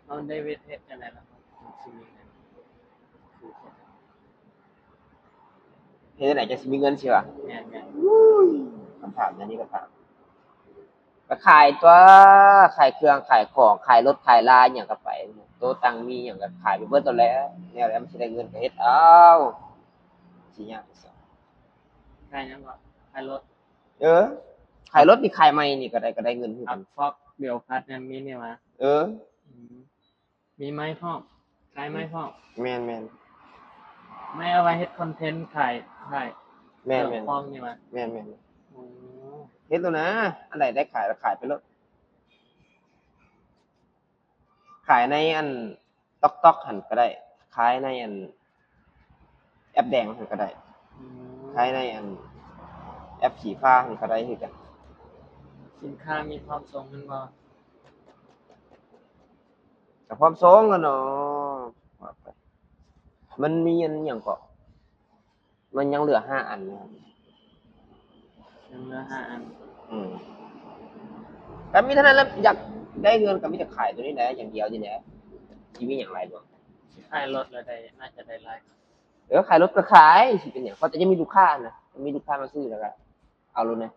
ເຮົາໄດ້ເຮັດ ເຮັດຈັ່ງໃດລະມັນຊິມີເງິນ ເຮັດຈັ່ງໃດຈັ່ງຊິມີເງິນຊິວະ? ແມ່ນໆ ອຸ້ຍ ຄຳຖາມແນວນີ້ກໍຖາມ ກໍຂາຍຕົວະ ຂາຍເຄື່ອງຂາຍຂອງ ຂາຍລົດຂາຍລາຫຍັງກໍໄປ ໂຕະຕັ່ງມີຫຍັງກໍຂາຍໄປເບິດໂຕະແຫຼະ ແນວໃດມັນຊິໄດ້ເງິນກໍເຮັດເອົາ ຊິຍາກໄປໃສ? ຂາຍຫຍັງເກາະ? ຂາຍລົດ? ເອີ ຂາຍລົດນີ້ຂາຍໃໝ່ນີ້ກໍໄດ້ ກໍໄດ້ເງິນຄືກັນ ພັດຟອກ ດຽວພັດຫຍັງມີນີ້ຫວາ? ເອີ ອືມ ມີໄມ້ພ້ອມ ຂາຍໄມ້ພ້ອມ? ແມ່ນໆ ໄມ້ເອົາໄວ້ເຮັດຄອນເທັນຂາຍ ຂາຍ ແມ່ນໆ ເຄື່ອງຂອງນີ້ຫວາ? ແມ່ນໆ ໂອ້ ເຮັດໂລດນະ ອັນໃດໄດ້ຂາຍກໍຂາຍໄປໂລດ ຂາຍໃນອັນ ຕອກຕອກຫັ້ນກໍໄດ້ ຂາຍໃນອັນ ແອັບແດງຫັ້ນກໍໄດ້ ອືມ ຂາຍໃນອັນ ແອັບສີຟ້າຫັ້ນກໍໄດ້ຄືກັນ ສິນຄ້າມີພ້ອມສົ່ງແມ່ນບໍ່? ກໍພ້ອມສົ່ງແລ້ວເນາະ ວ່າໄປ ມັນມີອັນຫຍັງເກາະ? ມັນຍັງເຫຼືອຫ້າອັນນະ ຍັງເຫຼືອຫ້າອັນ ອືມ ກໍມີເທົ່ານັ້ນແຫຼະ ຢາກໄດ້ເງິນກໍມີແຕ່ຂາຍໂຕນີ້ແຫຼະ ຢ່າງດຽວນີ້ແຫຼະ ຊິມີຫຍັງຫຼາຍດວງ ຂາຍລົດແລ້ວໄດ້ ໜ້າຈະໄດ້ຫຼາຍ ເອີ ຂາຍລົດກໍຂາຍ ຊິເປັນຫຍັງ ຂໍແຕ່ຍັງມີລູກຄ້ານະ ມີລູກຄ້າມາຊື້ແລ້ວກໍເອົາໂລດນະ